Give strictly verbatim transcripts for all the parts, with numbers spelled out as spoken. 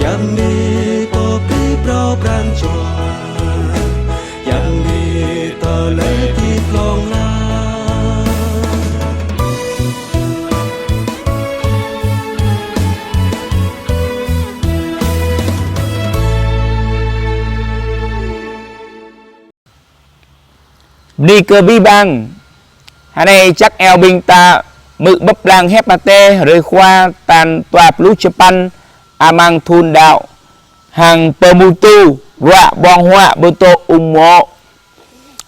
Yăm bi pô pơbĭ phrâo pran jua, yăm bi tơlơi pơpŭ hlŏng lar. Bơni kơ abih bang. Hrơi anai čak iâu ƀing ta hmư̆ ƀơi blang Hiăp Mathiơ hrơi Khua tal dua pluh čơpăn amăng thun đăo hăng pơhmutu bruă ƀơ̆ng huă pơtô ung mô̆.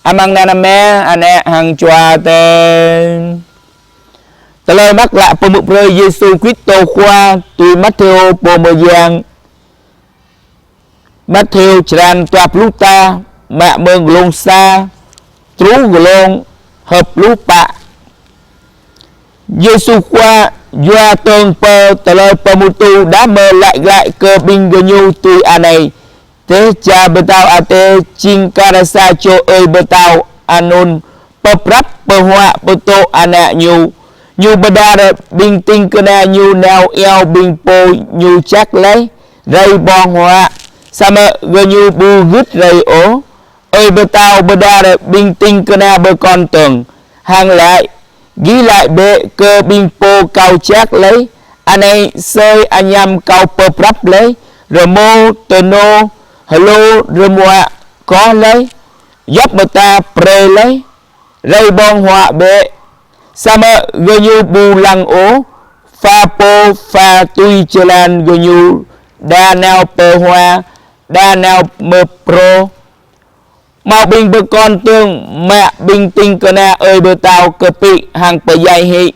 Amăng anăn Ama, Ană hăng Jua Adai. Tơlơi mơak klă pơhmư̆ brơi Yêsu Kristô Khua tui Mathiơ pô mơyang. Mathiơ črăn dua pluh ta, mă mơ̆ng glông sa truh glông hơpluh pă. Yêsu Khua yua tơ̆ng pơ tơlơi pơhmutu đah mơ̆ laĭ glaĭ kơ ƀing gơñu tui anai: Dêh čar pơtao Adai jing kar sa čô ơi pơtao anŭn pơprăp pơhuă pơtô ană ñu. Ñu pơđar ƀing ding kơna ñu nao iâu ƀing pô ñu čăk laih rai ƀơ̆ng huă, samơ̆ gơñu ƀu gưt rai ôh. Ơi pơtao pơđar ƀing ding kơna pơkŏn dơ̆ng hăng laĭ: Gih laĭ bĕ kơ ƀing pô kâo čăk laih: Anai sơi añăm kâo pơprăp laih, rơmô tơnô hlô rơmuă koh laih, djŏp mơta prê laih, rai ƀơ̆ng huă bĕ. Samơ̆ gơñu ƀu lăng ôh, pha pô pha tui jơlan gơñu, đa nao pơ hua, đa nao mơ̆ prô. Hmâo ƀing pơkŏn dơ̆ng mă ƀing ding kơna ơi pơtao kơpĭ hăng pơdjai hĭ.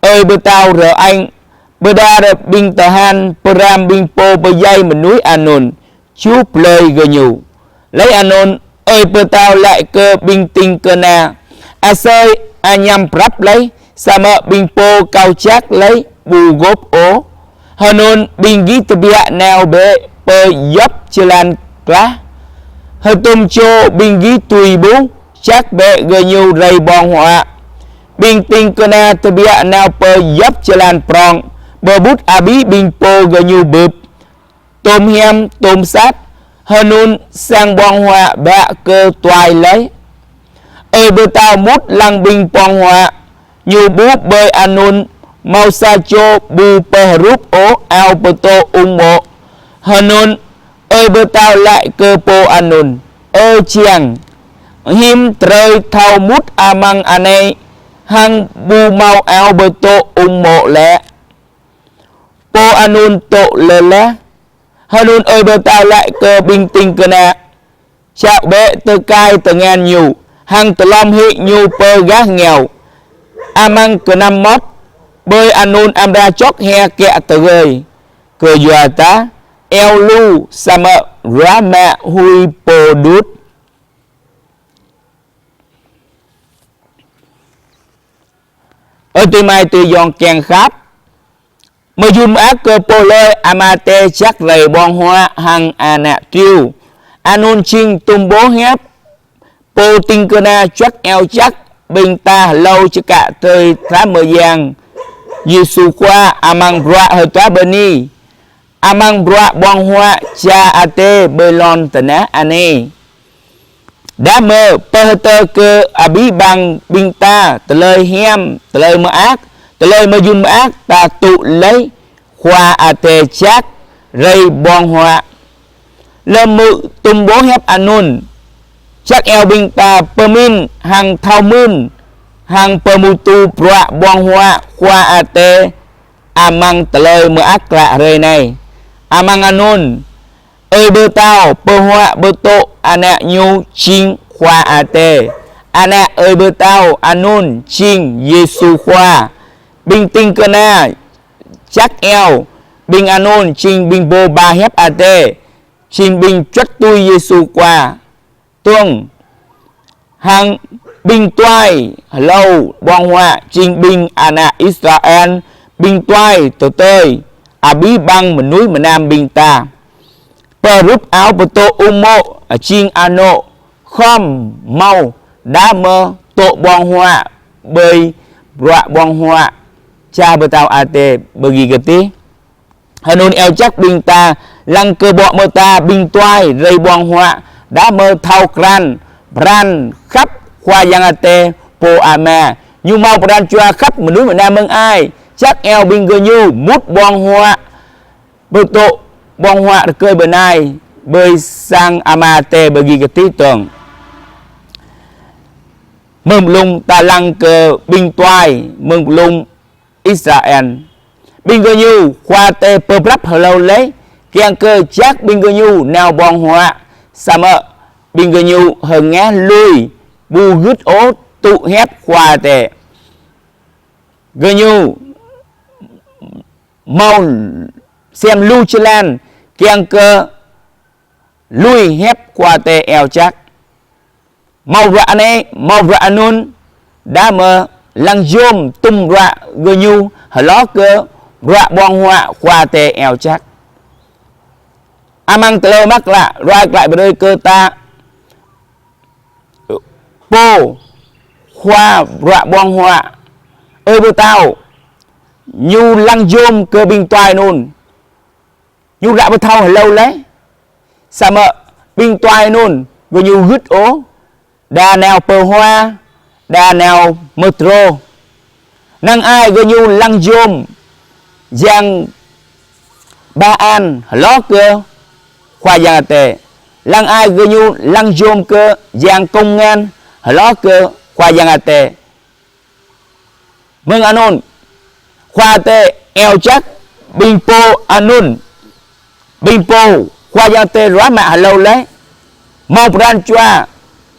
Ơi pơtao rơ-añ, pơđar ƀing tơhan pơrăm ƀing pô pơdjai mơnuih anŭn, čuh plơi gơñu. Laih anŭn, ơi pơtao laĭ kơ ƀing ding kơna: Asơi añăm prăp laih, samơ̆ ƀing pô kâo čăk laih ƀu gôp ôh. Hơnŭn ƀing gih tơbiă nao bĕ pơ djŏp jơlan klah, hơdôm čô ƀing gih tui ƀuh, čăk bĕ gơñu rai ƀơ̆ng huă. Ƀing ding kơna tơbiă nao pơ djŏp jơlan prŏng, pơƀut abih ƀing pô gơñu bưp, tôm hiam tôm sat, hơnŭn sang ƀơ̆ng huă bă kơ tuai laih. Ơi pơtao mŭt lăng ƀing ƀơ̆ng huă, ñu ƀuh ƀơi anŭn hmâo sa čô ƀu pơhrup ôh ao pơtô ung mô̆. Hơnŭn ơi pơtao laĭ kơ pô anŭn: Ơ jiăng, hiư̆m drơi thâo mŭt amăng anai hăng ƀu hmâo ao pơtô ung mô̆ lĕ? Pô anŭn dŏ lơlah. Hơnŭn ơi pơtao laĭ kơ ƀing ding kơna: Čao bĕ tơkai tơngan ñu, hăng tơlŏm hĭ ñu pơ gah ngiao, amăng kơnăm mŏt, ƀơi anŭn amra čŏk hia kiă tơgơi. Kơyua dah iâu lu samơ̆ ruah mă hui pô đut. Ơ adơi amai adơi ayŏng kiăng khăp, mơyun mơak kơ pô hlơi Ama Adai čăk rai ƀơ̆ng huă hăng ană triu. Anŭn jing tum boh hiăp pô ding kơna čuăt iâu čăk ƀing ta hlâo čơkă tơlơi tha mơyang Yêsu Khua amăng bruă hơtua bơni, amăng bruă ƀơ̆ng huă Jua Adai ƀơi lŏn tơnah anai. Đah mơ̆ pơhơdơr kơ abih bang ƀing ta tơlơi hiam, tơlơi mơak, tơlơi mơyun mơak ta tŭ laih Khua Adai čăk rai ƀơ̆ng huă. Lơ̆m hmư̆ tum boh hiăp anŭn, čăk iâu ƀing ta pơmĭn hăng thâo mưn, hăng pơhmutu bruă ƀơ̆ng huă Khua Adai amăng tơlơi mơak klă hrơi anai. Amăng anŭn, ơi pơtao pơhuă pơtô ană ñu jing Khua Adai. Ană ơi pơtao anŭn jing Yêsu Khua. Ƀing ding kơna čăk iâu ƀing anŭn jing ƀing pô ba hiăp Adai, jing ƀing čuăt tui Yêsu Khua. Tơ̆ng hăng ƀing tuai hlâo ƀơ̆ng huă jing ƀing ană Israel, ƀing tuai tơdơi, abih bang mơnuih mơnam ƀing ta. Pơhrup ao pơtô ung mô̆ jing anŏ khŏm hmâo đah mơ̆ dŏ ƀơ̆ng huă ƀơi bruă ƀơ̆ng huă Jua Pơtao Adai ƀơi gih gơdih. Hơnŭn iâu čăk ƀing ta lăng kơ ƀô̆ mơta ƀing tuai rai ƀong huă, đah mơ thâo krăn pran khăp Khua Yang Adai pô Ama. Ñu hmâo pran jua khăp mơnuih mơnam mơ̆ng ai, čăk iâu ƀing gơñu mŭt ƀong huă, pơtô ƀong huă rơkơi bơnai ƀơi sang Ama Adai ƀơi gih kơtih tơng. Mơ̆ng blung ta lăng kơ ƀing tuai, mơ̆ng blung Israel. Ƀing gơñu Khua Adai pơprăp hlâo laih, kiăng kơ čăk ƀing gơñu nao ƀong huă, samơ̆ ƀing gơñu hơngah lui, ƀu gưt ôh tŭ hiăp Khua Adai. Gơñu hmâo sem lu jơlan, kiăng kơ lui hiăp Khua Adai iâu čăk. Hmâo bruă anai, hmâo bruă anŭn, đah mơ lăng jum tŭm bruă gơñu hloh kơ bruă ƀong huă Khua Adai iâu čăk. Amăng tơlơi mơak klă, ruai glaĭ brơi kơ ta, pô khua bruă ƀong huă, ơi pơtao, ñu lăng jum kơ ƀing tuai anŭn. Ñu ră pơthâo hlâo laih. Samơ̆ ƀing tuai anŭn, gơñu gưt ôh, đa nao pơ hua, đa nao mơdrô. Năng ai gơñu lăng jum, Yang Baal hloh kơ Khua Yang Adai. Năng ai gơñu lăng jum kơ Yang Công An hloh kơ Khua Yang Adai. Mơ̆ng anŭn, Khua Adai iâu čăk ƀing pô anŭn, ƀing pô Khua Yang Adai ruah mă hlâo laih, hmâo pran jua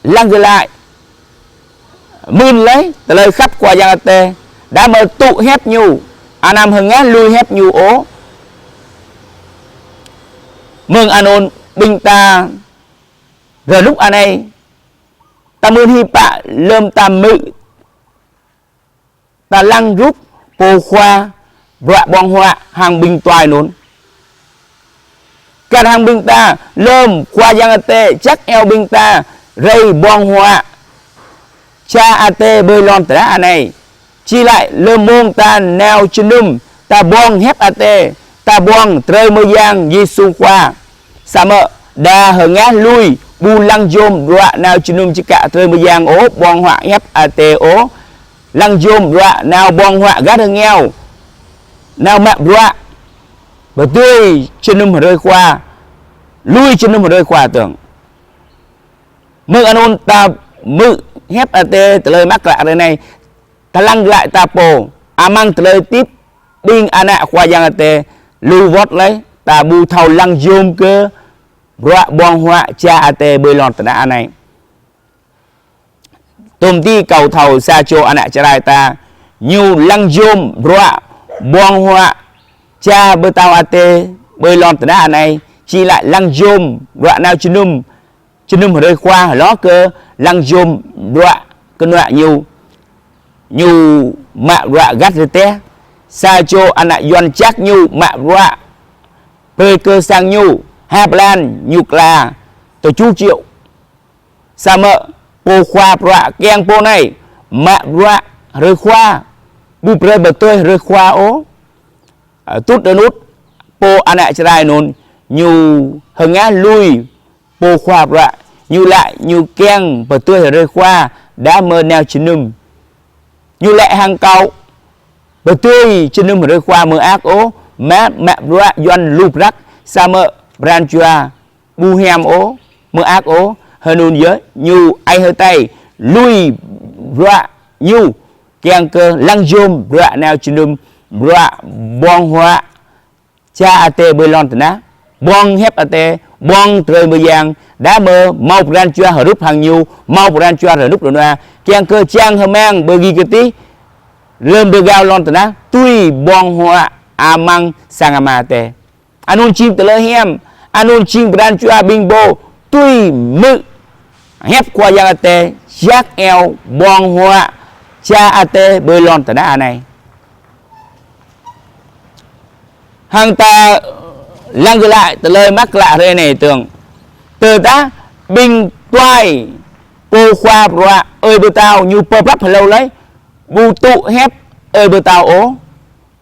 lăng glaĭ, mưn laih tơlơi khăp Khua Yang Adai, đah mơ tŭ hiăp ñu, anăm hơngah lui hiăp ñu ôh. Mơ̆ng anŭn ƀing ta rơnŭk anai, ta mưn hĭ pă lơ̆m ta hmư̆ ta lăng rup pô khua bruă ƀong huă hăng ƀing tuai anŭn. Kar hăng ƀing ta, lơ̆m Khua Yang Adai čăk iâu ƀing ta rai ƀong huă Cha Adai ƀơi lŏn tơnah anai. Či laĭ lơ̆m mông ta nao jơnum, ta ƀong hiăp Adai, ta ƀong drơi mơyang Yêsu Khua. Samơ̆ đa hơngah lui, ƀu lăng jum bruă nao jơnum čơkă drơi mơyang ôh, ƀong huă hiăp Adai ôh. Lăng jum bruă nao ƀong huă gah rơngiao. Nao mă bruă. Pơdơi jơnum hrơi Khua. Lui jơnum hrơi Khua tơng. Mơ̆ng anŭn ta hmư̆ hiăp Adai tơlơi mơak klă hrơi anai. Ta lăng glaĭ ta pô. Amăng tơlơi hơdip ƀing ană Khua Yang Adai lu wơ̆t laih, ta ƀu thâo lăng jum kơ bruă ƀong huă Cha Adai ƀơi lŏn tơnah anai. Tơm ti kâo thâo sa čô ană Jrai ta, ñu lăng jum bruă ƀong huă Cha pơtao Adai ƀơi lŏn tơnah anai, či laĭ lăng jum bruă nao jơnum, jơnum hrơi Khua hloh kơ lăng jum bruă kơnuă ñu. Ñu mă bruă gah rơdêh. Sa čô ană Yuan čăk ñu mă bruă brơi kơ sang ñu, ha blan ñu kla tơjuh triệu. Samơ̆ pô khua bruă kiăng pô anai mă bruă hrơi Khua, ƀu brơi pơdơi hrơi Khua ôh. Ơ, tŭt anŭn, pô ană Jrai anŭn, ñu hơngah lui pô khua bruă, ñu laĭ ñu kiăng pơdơi hrơi Khua, đah mơ nao jơnum. Ñu laĭ hăng kâo, pơdơi jơnum hrơi Khua mơak ôh, mă, mă bruă Yuan lu prăk, samơ̆ pran jua ƀu hiam ôh, mơak ôh, hơnŭn yơh, ñu ai hơtai, lui bruă ñu, kiăng kơ lăng jum bruă nao jơnum, bruă ƀong huă Cha Adai ƀơi lŏn tơnah, ƀong hiăp Adai, ƀong drơi mơyang, đah mơ hmâo pran jua hrup hăng ñu, hmâo pran jua rơnŭk rơnua, kiăng kơ čang hơmang ƀơi gih kơtih, lơ̆m rơgao lŏn tơnah, tui ƀong huă amăng sang Ama Adai. Anŭn jing tơlơi hiam, anŭn jing pran jua ƀing pô tui hmư̆ hiăp Khua Yang Adai, čăk iâu ƀong huă Cha Adai ƀơi lŏn tơnah anai. Hăng ta lăng glaĭ tơlơi mơak klă hrơi anai tơng. Tơdah ƀing tuai pô khua bruă ơi pơtao ñu pơprăp hlâo laih, ƀu tŭ hiăp ơi pơtao ôh.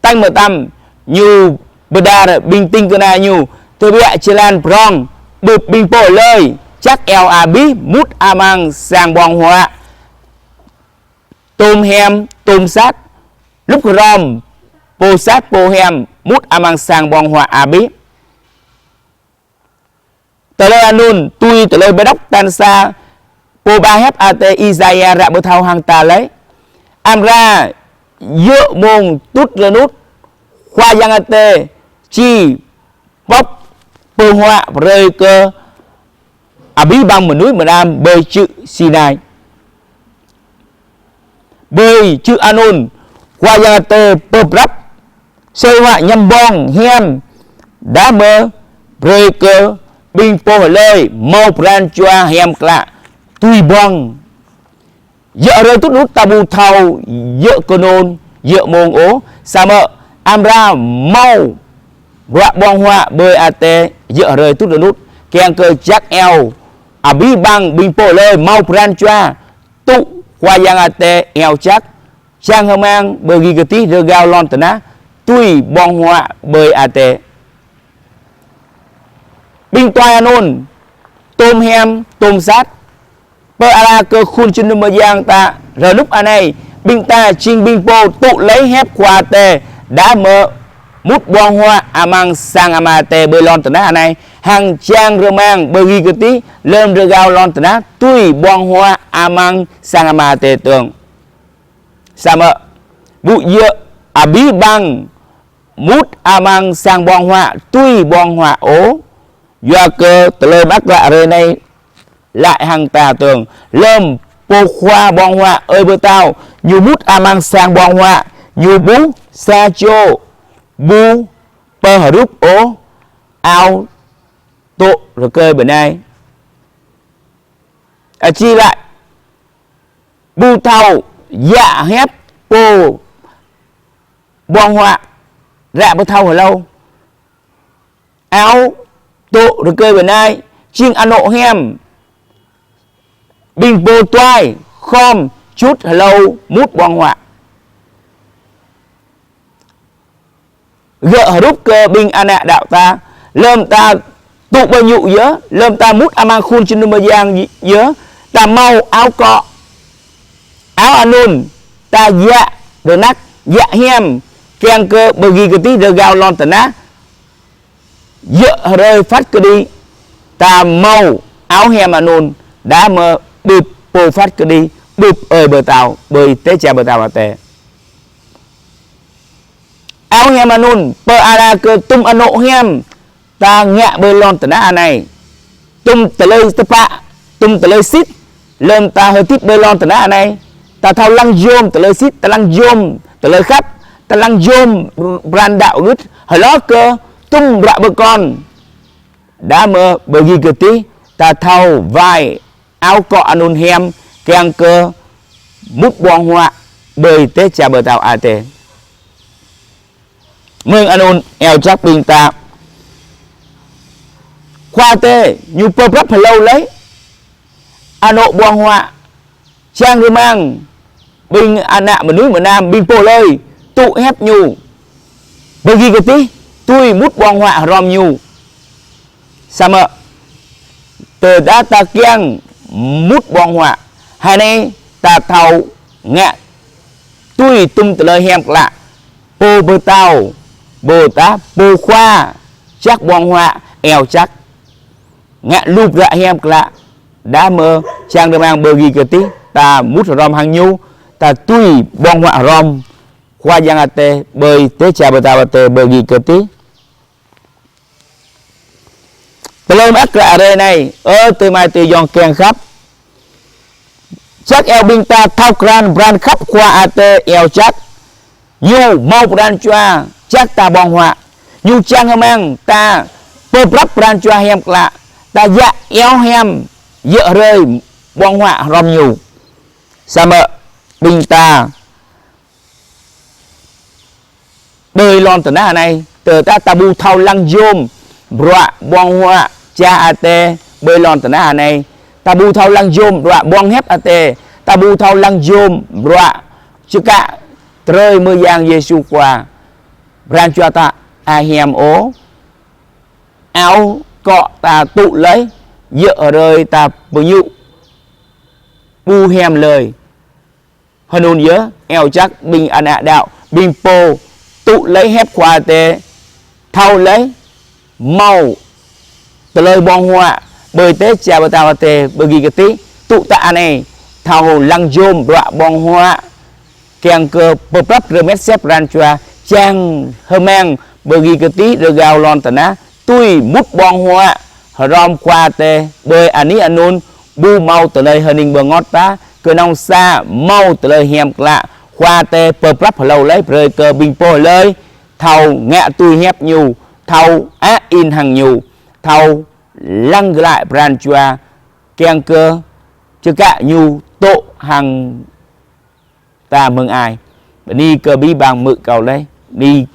Tăng mơtam ñu pơđar ƀing ding kơna ñu, Tơbiă jơlan prong, bưp ƀing pô hlơi, čăk iâo abih mŭt amăng sang ƀong huă, tôm hiam, tôm sat, lŭp hrŏm, pô sat, pô hiam, mŭt amăng sang ƀong huă abih. Tơlơi anŭn tui tơlơi pơđŏk tal sa pô ba hiăp Adai Isaia ră pơthâo hăng ta laih: Amra yơh mông tŭt rơnŭt, Khua Yang Adai či pŏk pơhuă brơi kơ abih bang mơnuih mơnam ƀơi čư̆ Sinai. Ƀơi čư̆ anŭn, Khua Yang Adai pơprăp sơi huă hiam ƀong hiam, đah mơ̆ brơi kơ ƀing pô hlơi hmâo pran jua hiam klă tui ƀong. Yơh hrơi tŭt rơnŭt ta ƀu thâo yơh kơnŭn, yơh mông ôh, samơ̆ amra hmâo bruă ƀong huă ƀơi Adai yơh hrơi tŭt rơnŭt, kiăng kơ čăk iâo abih bang ƀing pô hlơi hmâo pran jua tŭ Khua Yang Adai iâo čăk, čang hơmang ƀơi gih gơtih rơgao lŏn tơnah tui ƀong huă ƀơi Adai. Ƀing tuai anŭn, tôm hiam, tôm sat, pơala kơ khul jơnum mơyang ta rơnŭk anai, ƀing ta jing ƀing pô tŭ laih hiăp Khua Adai, đah mơ̆ mŭt ƀong huă amăng sang Ama Adai ƀơi lŏn tơnah anai, hăng čang rơmang ƀơi gih gơtih lơm rơgao lŏn tơnah tui ƀong huă amăng sang Ama Adai tơ̆ng. Samơ̆ ƀu djơ̆ abih bang mŭt amăng sang ƀong huă tui ƀong huă ôh, yua kơ tơlơi mơak klă hrơi anai laĭ hăng ta tơ̆ng: Lơm pô khua ƀong huă ơi pơtao, ñu mŭt amăng sang ƀong huă, ñu ƀuh sa čô ƀu pơhrup ôh ao tŏ rơkơi bơnai. Ơ, či laĭ ƀu thâo yă hiăp pô ƀong huă ră pơthâo hlâo. Ao tŏ rơkơi bơnai jing anŏ hiam ƀing pô tuai khŏm čut hlâo mŭt ƀong huă. Gơ̆ hrup kơ ƀing ană đaŏ ta, lơm ta tŭ ƀơi ñu yơh, lơm ta mŭt amăng khul jơnum mơyang yơh, ta hmâo ao kŏ. Ao anŭn ta yă rơnăk, yă hiam, kiăng kơ ƀơi gih gơtih rơgao lŏn tơnah yơh hrơi phat kơđi, ta hmâo ao hiam anŭn, đah mơ̆ bưp pô phat kơđi, bưp ơi pơtao, ƀơi tơča pơtao Adai. Ao hiam anŭn pơala kơ tŭm anŏ hiam ta ngă ƀơi lŏn tơnah anai. Tŭm tơlơi tơpă, tŭm tơlơi sĭt, lơm ta hơdip ƀơi lŏn tơnah anai, ta thâo lăng yôm tơlơi sĭt, ta lăng yôm tơlơi khăp, ta lăng yôm pran đaŏ gưt, hlâo kơ tŭm bruă pơkŏn. Đah mơ̆ ƀơi gih gơtih ta thâo wai ao kŏ anŭn hiam, kiăng kơ mŭt ƀong huă ƀơi tơča pơtao Adai. Mơ̆ng anŭn iâo čăk ƀing ta, Khua Adai ñu pơprăp hlâo laih anŏ ƀong huă, čang rơmang ƀing ană mơnuih mơnam, ƀing pô hlơi tŭ hiăp ñu, ƀơi gih gơtih tui mŭt ƀong huă hrŏm ñu. Samơ̆ tơdah ta kiăng mŭt ƀong huă, hrơi anai ta thâo ngă tui tŭm tơlơi hiam klă pô pơtao, pô ta, pô khua čăk ƀong huă iâo čăk, ngă lu bruă hiam klă, đah mơ̆ čang rơmang ƀơi gih gơtih ta mŭt hrŏm hăng ñu, ta tui ƀong huă hrŏm Khua Yang Adai ƀơi tơča pơtao Adai ƀơi gih gơtih. Tơlơi mơak klă hrơi anai, ơ adơi amai ayŏng kiăng khăp, čăk iâo ƀing ta thâo krăn pran khăp Khua Adai iâo čăk. Ñu hmâo pran jua čăk ta ƀong huă. Ñu čang rơmang ta pơprăp pran jua hiam klă, ta yă iâo hiam yơh hrơi ƀong huă hrŏm ñu. Samơ̆ ƀing ta ƀơi lŏn tơnah anai, tơdah ta ƀu thâo lăng yôm bruă ƀong huă čar Adai ƀơi lŏn tơnah anai, ta ƀu thâo lăng yôm bruă ƀong hiăp Adai, ta ƀu thâo lăng yôm bruă čơkă trơi mơyang Yêsu Khua, pran jua ta ăt hiam ôh. ao kŏ ta tŭ laih, yơh hrơi ta pơñŭ ƀu hiam lơi. Hơnŭn yơh, eo čăk ƀing ană đăo, ƀing pô tŭ laih hiăp Khua Adai, thâo laih hmâo tơlơi ƀong huă ƀơi teh čar pơtao Adai, ƀơi gih kơtih, tŭ ta anai, thâo lăng jôm bruă ƀong huă, kiăng kơ pơprăp rơmet sĕp pran jua, čang hơmang ƀơi gih kơtih rơgao lŏn tơnah, tui mŭt ƀong huă, hrŏm Khua Adai, ƀơi anih anŭn, ƀu hmâo tơlơi hơning bơngơ̆t ta, kơnơ̆ng sa hmâo tơlơi hiam klă, Khua Adai pơprăp hlâo laih brơi kơ ƀing pô hlơi, thâo ngă tui hiăp Ñu, thâo ă in hăng Ñu, thâo lăng glaĭ pran jua, kiăng kơ čơkă Ñu tŏ hăng ta mơ̆ng ai. Bơni kơ abih bang mơ̆ng kâo laih, bơni